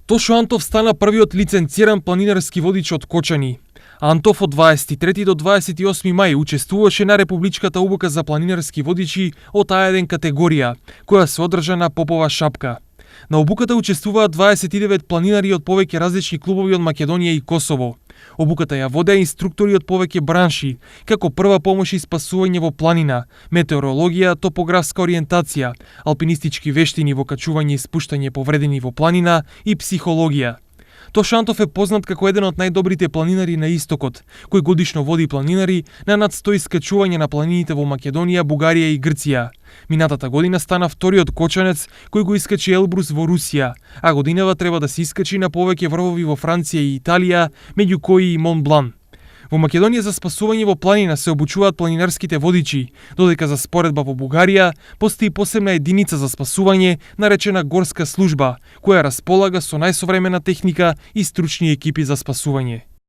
Тошо Антов стана првиот лиценциран планинарски водич од Кочани. Антов од 23 до 28 мај учествуваше на Републичката обука за планинарски водичи од А1 категорија, која се одржа на Попова шапка. На обуката учествуваат 29 планинари од повеќе различни клубови од Македонија и Косово. Обуката ја водеа инструктори од повеќе бранши, како прва помош и спасување во планина, метеорологија, топографска ориентација, алпинистички вештини во качување и спуштање повредени во планина и психологија. Тошо Антов е познат како еден од најдобрите планинари на Истокот, кој годишно води планинари на над 100 искачувања на планините во Македонија, Бугарија и Грција. Минатата година стана вториот кочанец кој го искачи Елбрус во Русија, а годинава треба да се искачи на повеќе врвови во Франција и Италија, меѓу кои и Монблан. Во Македонија за спасување во планина се обучуваат планинарските водичи, додека за споредба во Бугарија постои посебна единица за спасување наречена горска служба, која располага со најсовремена техника и стручни екипи за спасување.